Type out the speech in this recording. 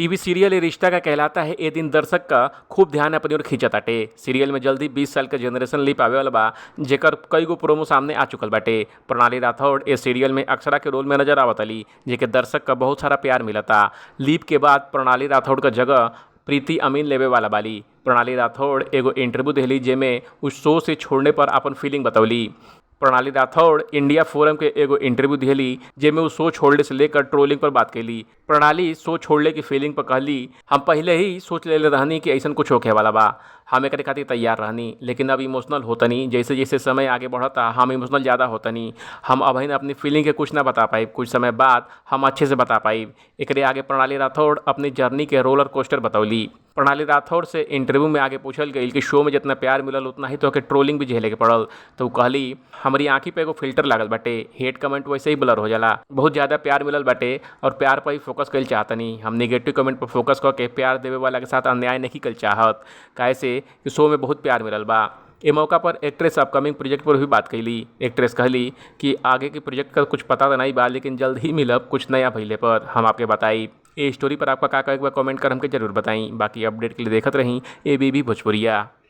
TV serial ये रिश्ता का कहलाता है ए दिन दर्शक का खूब ध्यान अपनी ओर खींचत ताटे। सीरियल में जल्दी 20 साल के जनरेशन लीप आवे वाला बा, जेकर कई गो प्रोमो सामने आ चुकल बाटे। प्रणाली राठौड़ ए सीरियल में अक्षरा के रोल में नजर आवतली, जेके दर्शक का बहुत सारा प्यार मिलता। लीप के बाद प्रणाली राठौड़ का जगह प्रीति अमीन लेवे वाला बाली। प्रणाली राठौड़ एगो इंटरव्यू देहली, जेमे उस शो से छोड़ने पर अपन फीलिंग बतौली। प्रणाली राठौड़ इंडिया फोरम के एगो इंटरव्यू दिहली, जेमे उ शो छोड़ले से लेकर ट्रोलिंग पर बात कैली। प्रणाली शो छोड़ले की फीलिंग पर कहली, हम पहले ही सोच लेले रहनी कि ऐसन कुछ होखे वाला बा, हम एकरे खातिर तैयार रहनी, लेकिन अब इमोशनल होतनी। जैसे जैसे समय आगे बढ़ता हम इमोशनल ज़्यादा होतनी। हम अबहिन अपनी फीलिंग के कुछ ना बता पाइब, कुछ समय बाद हम अच्छे से बता पाइब। एकरे आगे प्रणाली राठौड़ अपनी जर्नी के रोलर कोस्टर बतौली। प्रणाली राठौड़ से इंटरव्यू में आगे पूछल गई कि शो में जितना प्यार मिलल उतना ही तोहके ट्रोलिंग भी झेले के पड़ल, तो उ कहली, हमारी आँखी पे एगो फिल्टर लागल बाटे, हेट कमेंट वैसे ही ब्लर हो जाला। बहुत ज़्यादा प्यार मिलल बाटे और प्यार पर ही फोकस कइल चाहतनी। हम निगेटिव कमेंट पर फोकस करके प्यार देवे वाला के साथ अन्याय नहीं कइल चाहत, काहे से कि शो में बहुत प्यार मिलल बा। ए मौका पर एक्ट्रेस अपकमिंग प्रोजेक्ट पर भी बात कैली। एक्ट्रेस कहली कि आगे के प्रोजेक्ट का कुछ पता तो नहीं बा, लेकिन जल्द ही मिलब कुछ नया भइले पर हम आपके बताई। ए स्टोरी पर आपका का कहे के बा कमेंट कर हमके जरूर बताई। बाकी अपडेट के लिए देखत रही एबीबी भोजपुरिया।